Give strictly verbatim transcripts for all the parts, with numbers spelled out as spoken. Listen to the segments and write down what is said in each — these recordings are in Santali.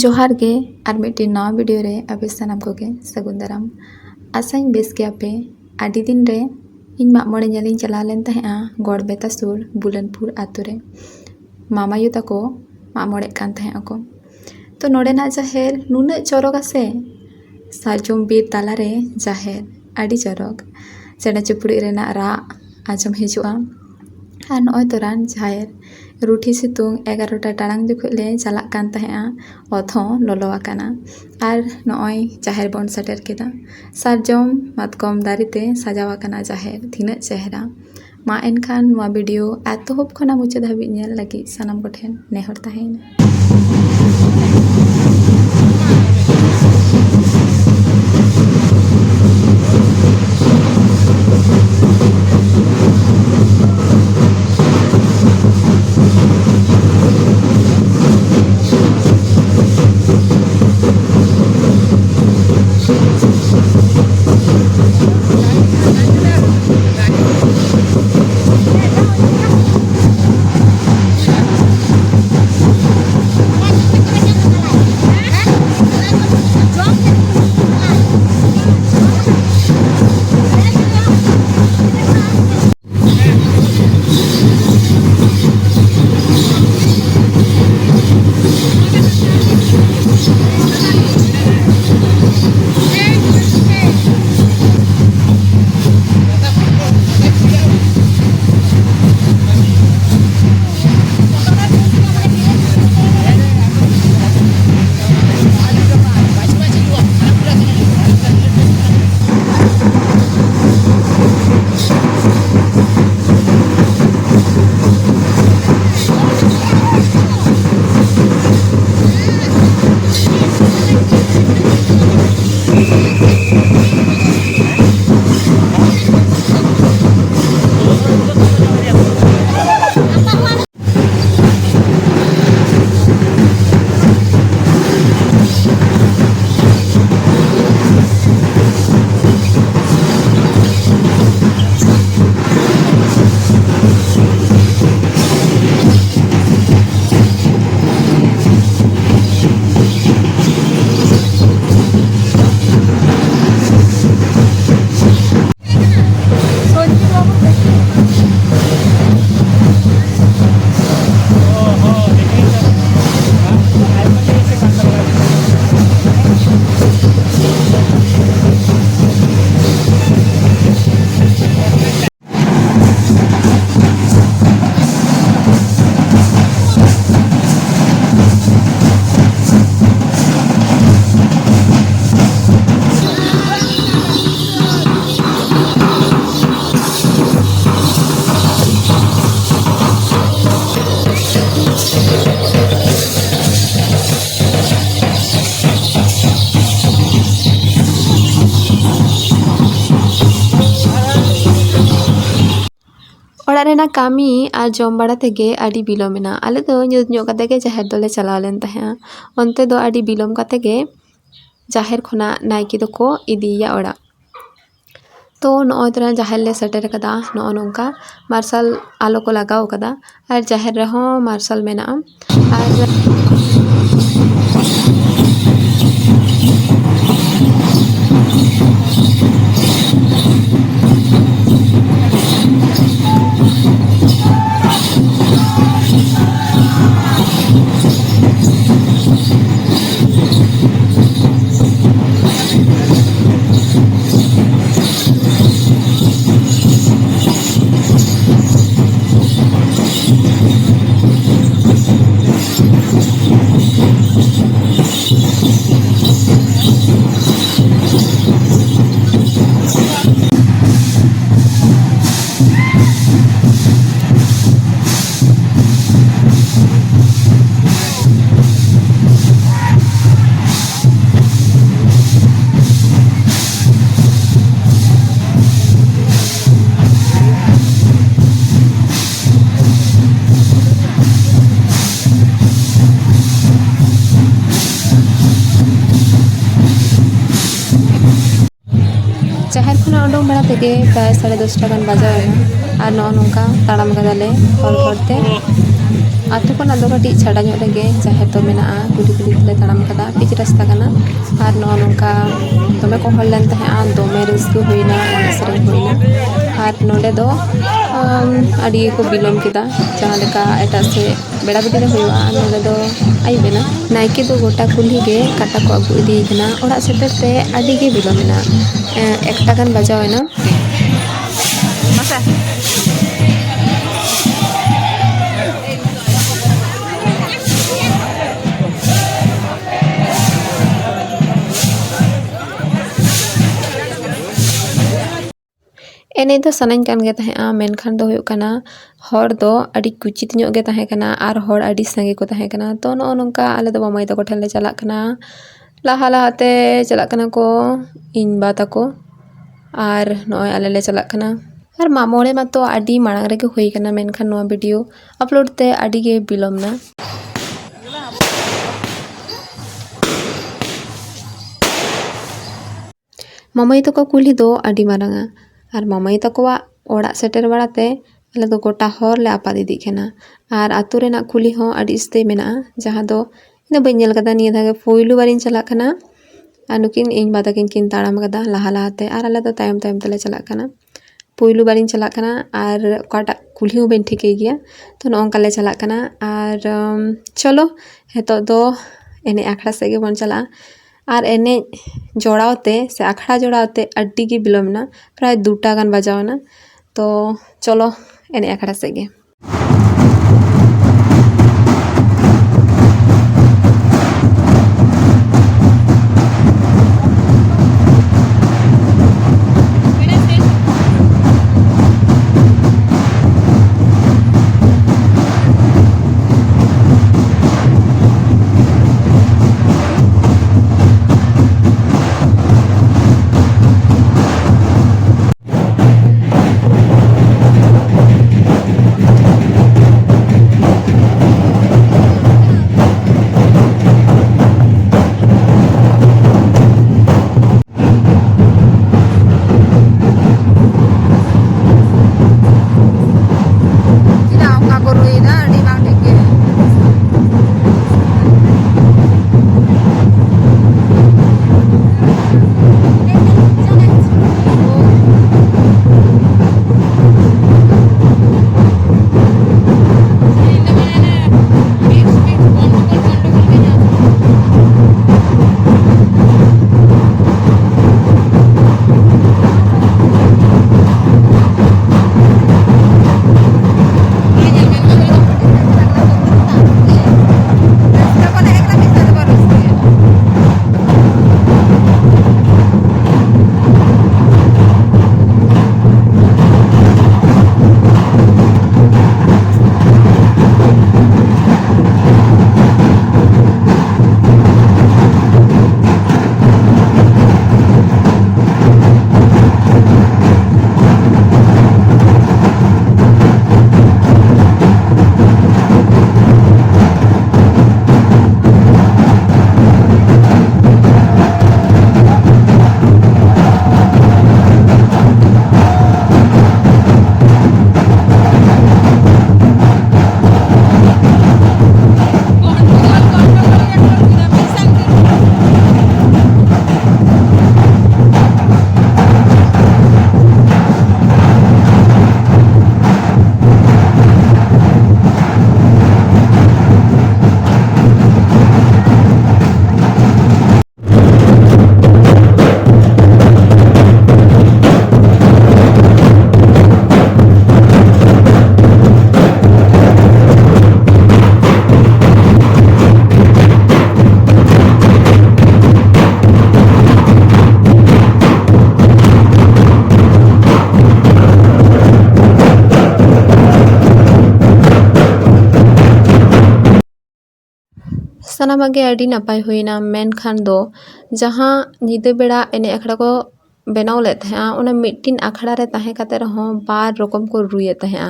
ᱡᱚᱦᱟᱨ ᱜᱮ, ᱟᱨ ᱢᱤᱫᱴᱮᱱ ᱱᱟᱣᱟ ᱵᱷᱤᱰᱤᱭᱳ ᱨᱮ ᱟᱯᱮ ᱥᱟᱱᱟᱢ ᱠᱚᱜᱮ ᱥᱟᱹᱜᱩᱱ ᱫᱟᱨᱟᱢ᱾ ᱟᱥᱟᱧ ᱵᱮᱥ ᱜᱮᱭᱟᱯᱮ᱾ ᱟᱹᱰᱤ ᱫᱤᱱ ᱨᱮ ᱤᱧ ᱢᱟᱜ ᱢᱚᱬᱮ ᱧᱮᱞᱤᱧ ᱪᱟᱞᱟᱣ ᱞᱮᱱ ᱛᱟᱦᱮᱸᱜᱼᱟ ᱜᱚᱲᱵᱮᱛᱟ ᱥᱩᱨ ᱵᱩᱞᱟᱹᱱᱯᱩᱨ ᱟᱛᱳ ᱨᱮ᱾ ᱢᱟᱢᱟᱭᱳ ᱛᱟᱠᱚ ᱢᱟᱜ ᱢᱚᱬᱮᱜ ᱠᱟᱱ ᱛᱟᱦᱮᱸ ᱟᱠᱚ᱾ ᱛᱚ, ᱱᱚᱰᱮᱱᱟᱜ ᱡᱟᱦᱮᱨ ᱱᱩᱱᱟᱹᱜ ᱪᱚᱨᱚᱠ ᱟᱥᱮ, ᱥᱟᱨᱡᱚᱢ ᱵᱤᱨ ᱛᱟᱞᱟᱨᱮ ᱡᱟᱦᱮᱨ, ᱟᱹᱰᱤ ᱪᱚᱨᱚᱠ᱾ ᱪᱮᱬᱮ ᱪᱤᱯᱨᱩᱫ ᱨᱮᱱᱟᱜ ᱨᱟᱜ ᱟᱸᱡᱚᱢ ᱦᱤᱡᱩᱜᱼᱟ᱾ ᱟᱨ ᱱᱚᱜᱼᱚᱭ ᱛᱚᱨᱟᱱ ᱡᱟᱦᱮᱨ, ᱨᱩᱴᱷᱤ ᱥᱤᱛᱩᱝ ᱮᱜᱟᱨᱚᱴᱟ ᱴᱟᱲᱟᱝ ᱡᱚᱠᱷᱚᱡ ᱞᱮ ᱪᱟᱞᱟᱜ ᱠᱟᱱ ᱛᱟᱦᱮᱸᱜᱼᱟ, ᱚᱛ ᱦᱚᱸ ᱞᱚᱞᱚ ᱟᱠᱟᱱᱟ᱾ ᱟᱨ ᱱᱚᱜᱼᱚᱭ ᱡᱟᱦᱮᱨ ᱵᱚᱱ ᱥᱮᱴᱮᱨ ᱠᱮᱫᱟ᱾ ᱥᱟᱨᱡᱚᱢ ᱢᱟᱛᱠᱚᱢ ᱫᱟᱨᱮ ᱛᱮ ᱥᱟᱡᱟᱣ ᱟᱠᱟᱱᱟ ᱡᱟᱦᱮᱨ, ᱛᱤᱱᱟᱹᱜ ᱪᱮᱦᱨᱟ᱾ ᱢᱟ ᱮᱱᱠᱷᱟᱱ ᱱᱚᱣᱟ ᱵᱷᱤᱰᱤᱭᱳ ᱮᱛᱚᱦᱚᱵ ᱠᱷᱚᱱᱟᱜ ᱢᱩᱪᱟᱹᱫ ᱫᱷᱟᱹᱵᱤᱡ ᱧᱮᱞ ᱞᱟᱹᱜᱤᱫ ᱥᱟᱱᱟᱢ ᱠᱚᱴᱷᱮᱱ ᱱᱮᱦᱚᱨ ᱛᱟᱦᱮᱸᱭᱮᱱᱟ᱾ ᱨᱮᱱᱟᱜ ᱠᱟᱹᱢᱤ ᱟᱨ ᱡᱚᱢ ᱵᱟᱲᱟ ᱛᱮᱜᱮ ᱟᱹᱰᱤ ᱵᱤᱞᱚᱢ ᱮᱱᱟ᱾ ᱟᱞᱮ ᱫᱚ ᱧᱩᱛ ᱧᱚᱜ ᱠᱟᱛᱮ ᱜᱮ ᱡᱟᱦᱮᱨ ᱫᱚᱞᱮ ᱪᱟᱞᱟᱣ ᱞᱮᱱ ᱛᱟᱦᱮᱸᱜᱼᱟ᱾ ᱚᱱᱛᱮ ᱫᱚ ᱟᱹᱰᱤ ᱵᱤᱞᱚᱢ ᱠᱟᱛᱮ ᱜᱮ ᱡᱟᱦᱮᱨ ᱠᱷᱚᱱᱟᱜ ᱱᱟᱭᱠᱮ ᱫᱚᱠᱚ ᱤᱫᱤᱭᱮᱭᱟ ᱚᱲᱟᱜ᱾ ᱛᱚ ᱱᱚᱜᱼᱚᱭ ᱛᱚᱨᱟ ᱡᱟᱦᱮᱨ ᱞᱮ ᱥᱮᱴᱮᱨ ᱠᱟᱫᱟ᱾ ᱱᱚᱜᱼᱚ ᱱᱚᱝᱠᱟ ᱢᱟᱨᱥᱟᱞ ᱟᱞᱚ ᱠᱚ ᱞᱟᱜᱟᱣ ᱠᱟᱫᱟ ᱟᱨ ᱡᱟᱦᱮᱨ ᱨᱮᱦᱚᱸ ᱢᱟᱨᱥᱟᱞ ᱢᱮᱱᱟᱜᱼᱟ᱾ ᱟᱨ ᱡᱟᱦᱮᱨ ᱠᱷᱚᱱᱟᱜ ᱩᱰᱩᱝ ᱵᱟᱲᱟ ᱛᱮᱜᱮ ᱯᱨᱟᱭ ᱥᱟᱲᱮ ᱫᱚᱥᱴᱟ ᱜᱟᱱ ᱵᱟᱡᱟᱣ ᱮᱱᱟ᱾ ᱟᱨ ᱱᱚᱜᱼᱚ ᱱᱚᱝᱠᱟ ᱛᱟᱲᱟᱢ ᱠᱟᱫᱟᱞᱮ ᱦᱚᱨ ᱦᱚᱨ ᱛᱮ᱾ ᱟᱹᱛᱩ ᱠᱷᱚᱱᱟᱜ ᱫᱚ ᱠᱟᱹᱴᱤᱡ ᱪᱷᱟᱰᱟ ᱧᱚᱜ ᱨᱮᱜᱮ ᱡᱟᱦᱮᱨ ᱫᱚ ᱢᱮᱱᱟᱜᱼᱟ᱾ ᱠᱩᱞᱦᱤ ᱠᱩᱞᱦᱤ ᱛᱮᱞᱮ ᱛᱟᱲᱟᱢ ᱠᱟᱫᱟ, ᱯᱤᱪ ᱨᱟᱥᱛᱟ ᱠᱟᱱᱟ᱾ ᱟᱨ ᱱᱚᱜᱼᱚ ᱱᱚᱝᱠᱟ ᱫᱚᱢᱮ ᱠᱚ ᱦᱚᱲ ᱞᱮᱱ ᱛᱟᱦᱮᱸᱜᱼᱟ, ᱫᱚᱢᱮ ᱨᱟᱹᱥᱠᱟᱹ ᱦᱩᱭᱱᱟ, ᱮᱱᱮᱡ ᱥᱮᱨᱮᱧ ᱦᱩᱭᱱᱟ᱾ ᱟᱨ ᱱᱚᱰᱮ ᱫᱚ ᱟᱹᱰᱤ ᱜᱮᱠᱚ ᱵᱤᱞᱚᱢ ᱠᱮᱫᱟ᱾ ᱡᱟᱦᱟᱸ ᱞᱮᱠᱟ ᱮᱴᱟᱜ ᱥᱮᱫ ᱵᱮᱲᱟ ᱵᱤᱞᱤ ᱨᱮ ᱦᱩᱭᱩᱜᱼᱟ, ᱟᱨ ᱱᱚᱰᱮ ᱫᱚ ᱟᱹᱭᱩᱵ ᱮᱱᱟ᱾ ᱱᱟᱭᱠᱮ ᱫᱚ ᱜᱚᱴᱟ ᱠᱩᱞᱦᱤ ᱜᱮ ᱠᱟᱴᱟ ᱠᱚ ᱟᱹᱜᱩ ᱤᱫᱤᱭᱮ ᱠᱟᱱᱟ᱾ ᱚᱲᱟᱜ ᱥᱮᱴᱮᱨ ᱛᱮ ᱟᱹᱰᱤ ᱜᱮ ᱵᱤᱞᱚᱢ ᱮᱱᱟ᱾ ᱮᱸ, ᱮᱠᱴᱟ ᱜᱟᱱ ᱵᱟᱡᱟᱣ ᱮᱱᱟ᱾ ᱢᱟᱥᱮ᱾ ᱮᱱᱮᱡ ᱫᱚ ᱥᱟᱱᱟᱧ ᱠᱟᱱ ᱜᱮ ᱛᱟᱦᱮᱸᱜᱼᱟ, ᱢᱮᱱᱠᱷᱟᱱ ᱫᱚ ᱦᱩᱭᱩᱜ ᱠᱟᱱᱟ, ᱦᱚᱲ ᱫᱚ ᱟᱹᱰᱤ ᱠᱩᱪᱤᱛ ᱧᱚᱜ ᱜᱮ ᱛᱟᱦᱮᱸ ᱠᱟᱱᱟ ᱟᱨ ᱦᱚᱲ ᱟᱹᱰᱤ ᱥᱟᱸᱜᱮ ᱠᱚ ᱛᱟᱦᱮᱸ ᱠᱟᱱᱟ᱾ ᱛᱚ, ᱱᱚᱜᱼᱚ ᱱᱚᱝᱠᱟ ᱟᱞᱮ ᱫᱚ ᱢᱟᱢᱟᱭ ᱛᱟᱠᱚ ᱴᱷᱮᱱ ᱞᱮ ᱪᱟᱞᱟᱜ ᱠᱟᱱᱟ᱾ ᱞᱟᱦᱟ ᱞᱟᱦᱟᱛᱮ ᱪᱟᱞᱟᱜ ᱠᱟᱱᱟ ᱠᱚ ᱤᱧ ᱵᱟ ᱛᱟᱠᱚ, ᱟᱨ ᱱᱚᱜᱼᱚᱭ ᱟᱞᱮ ᱞᱮ ᱪᱟᱞᱟᱜ ᱠᱟᱱᱟ᱾ ᱟᱨ ᱢᱟᱜ ᱢᱚᱬᱮ ᱢᱟᱛᱚ ᱟᱹᱰᱤ ᱢᱟᱲᱟᱝ ᱨᱮᱜᱮ ᱦᱩᱭ ᱠᱟᱱᱟ, ᱢᱮᱱᱠᱷᱟᱱ ᱱᱚᱣᱟ ᱵᱷᱤᱰᱤᱭᱳ ᱟᱯᱞᱳᱰ ᱛᱮ ᱟᱹᱰᱤ ᱜᱮ ᱵᱤᱞᱚᱢ ᱱᱟ᱾ ᱢᱟᱢᱟᱭᱩ ᱛᱟᱠᱚ ᱠᱩᱞᱦᱤ ᱫᱚ ᱟᱹᱰᱤ ᱢᱟᱨᱟᱝᱟ, ᱟᱨ ᱢᱟᱢᱟᱭᱩ ᱛᱟᱠᱚᱣᱟᱜ ᱚᱲᱟᱜ ᱥᱮᱴᱮᱨ ᱵᱟᱲᱟᱛᱮ ᱟᱞᱮ ᱫᱚ ᱜᱚᱴᱟ ᱦᱚᱨ ᱞᱮ ᱟᱯᱟᱫ ᱤᱫᱤᱜ ᱠᱟᱱᱟ᱾ ᱟᱨ ᱟᱛᱳ ᱨᱮᱱᱟᱜ ᱠᱩᱞᱦᱤ ᱦᱚᱸ ᱟᱹᱰᱤ ᱩᱥᱛᱟᱹᱭ ᱢᱮᱱᱟᱜᱼᱟ, ᱡᱟᱦᱟᱸ ᱫᱚ ᱤᱧ ᱫᱚ ᱵᱟᱹᱧ ᱧᱮᱞ ᱠᱟᱫᱟ᱾ ᱱᱤᱭᱟᱹ ᱫᱷᱟᱣ ᱜᱮ ᱯᱳᱭᱞᱳ ᱵᱟᱨᱤᱧ ᱪᱟᱞᱟᱜ ᱠᱟᱱᱟ᱾ ᱟᱨ ᱱᱩᱠᱤᱱ ᱤᱧ ᱵᱟ ᱛᱟᱹᱠᱤᱱ ᱠᱤᱱ ᱛᱟᱲᱟᱢ ᱠᱟᱫᱟ ᱞᱟᱦᱟ ᱞᱟᱦᱟᱛᱮ, ᱟᱨ ᱟᱞᱮ ᱫᱚ ᱛᱟᱭᱚᱢ ᱛᱟᱭᱚᱢ ᱛᱮᱞᱮ ᱪᱟᱞᱟᱜ ᱠᱟᱱᱟ᱾ ᱯᱳᱭᱞᱳ ᱵᱟᱨᱤᱧ ᱪᱟᱞᱟᱜ ᱠᱟᱱᱟ, ᱟᱨ ᱚᱠᱟᱴᱟᱜ ᱠᱩᱞᱦᱤ ᱦᱚᱸ ᱵᱟᱹᱧ ᱴᱷᱤᱠᱟᱹᱭ ᱜᱮᱭᱟ᱾ ᱛᱚ, ᱱᱚᱜᱼᱚ ᱱᱚᱝᱠᱟ ᱞᱮ ᱪᱟᱞᱟᱜ ᱠᱟᱱᱟ᱾ ᱟᱨ ᱩᱢ, ᱪᱚᱞᱚ, ᱱᱤᱛᱚᱜ ᱫᱚ ᱮᱱᱮᱡ ᱟᱠᱷᱲᱟ ᱥᱮᱫ ᱜᱮᱵᱚᱱ ᱪᱟᱞᱟᱜᱼᱟ᱾ ᱟᱨ ᱮᱱᱮᱡ ᱡᱚᱲᱟᱣ ᱛᱮ ᱥᱮ ᱟᱠᱷᱲᱟ ᱡᱚᱲᱟᱣ ᱛᱮ ᱟᱹᱰᱤ ᱜᱮ ᱵᱤᱞᱚᱢ ᱮᱱᱟ, ᱯᱨᱟᱭ ᱫᱩᱴᱟ ᱜᱟᱱ ᱵᱟᱡᱟᱣ ᱮᱱᱟ᱾ ᱛᱚ, ᱪᱚᱞᱚ, ᱮᱱᱮᱡ ᱟᱠᱷᱲᱟ ᱥᱮᱫ ᱜᱮ᱾ ᱥᱟᱱᱟᱢᱟᱜ ᱜᱮ ᱟᱹᱰᱤ ᱱᱟᱯᱟᱭ ᱦᱩᱭᱱᱟ᱾ ᱢᱮᱱᱠᱷᱟᱱ ᱫᱚ ᱡᱟᱦᱟᱸ ᱧᱤᱫᱟᱹ ᱵᱮᱲᱟ ᱮᱱᱮᱡ ᱟᱠᱷᱲᱟ ᱠᱚ ᱵᱮᱱᱟᱣ ᱞᱮᱫ ᱛᱟᱦᱮᱸᱜᱼᱟ, ᱚᱱᱟ ᱢᱤᱫᱴᱤᱱ ᱟᱠᱷᱲᱟ ᱨᱮ ᱛᱟᱦᱮᱸ ᱠᱟᱛᱮ ᱨᱮᱦᱚᱸ ᱵᱟᱨ ᱨᱚᱠᱚᱢ ᱠᱚ ᱨᱩᱭᱮᱫ ᱛᱟᱦᱮᱸᱜᱼᱟ᱾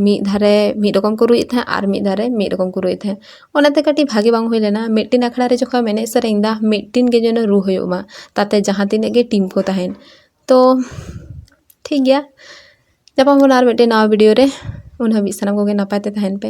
ᱢᱤᱫ ᱫᱷᱟᱨᱮ ᱢᱤᱫ ᱨᱚᱠᱚᱢ ᱠᱚ ᱨᱩᱭᱮᱫ ᱛᱟᱦᱮᱸᱜ ᱟᱨ ᱢᱤᱫ ᱫᱷᱟᱨᱮ ᱢᱤᱫ ᱨᱚᱠᱚᱢ ᱠᱚ ᱨᱩᱭᱮᱫ ᱛᱟᱦᱮᱸᱜ᱾ ᱚᱱᱟᱛᱮ ᱠᱟᱹᱴᱤᱡ ᱵᱷᱟᱜᱮ ᱵᱟᱝ ᱦᱩᱭ ᱞᱮᱱᱟ᱾ ᱢᱤᱫᱴᱤᱱ ᱟᱠᱷᱲᱟ ᱨᱮ ᱡᱚᱠᱷᱚᱱ ᱮᱱᱮᱡ ᱥᱮᱨᱮᱧ ᱫᱟ, ᱢᱤᱫᱴᱤᱱ ᱜᱮ ᱡᱮᱱᱚ ᱨᱩ ᱦᱩᱭᱩᱜ ᱢᱟ, ᱛᱟᱛᱮ ᱡᱟᱦᱟᱸ ᱛᱤᱱᱟᱹᱜ ᱜᱮ ᱴᱤᱢ ᱠᱚ ᱛᱟᱦᱮᱱ᱾ ᱛᱚ ᱴᱷᱤᱠ ᱜᱮᱭᱟ, ᱧᱟᱯᱟᱢ ᱵᱚᱱ ᱟᱨ ᱢᱤᱫᱴᱮᱱ ᱱᱟᱣᱟ ᱵᱷᱤᱰᱤᱭᱳ ᱨᱮ᱾ ᱩᱱ ᱦᱟᱹᱵᱤᱡ ᱥᱟᱱᱟᱢ ᱠᱚᱜᱮ ᱱᱟᱯᱟᱭ ᱛᱮ ᱛᱟᱦᱮᱱ ᱯᱮ᱾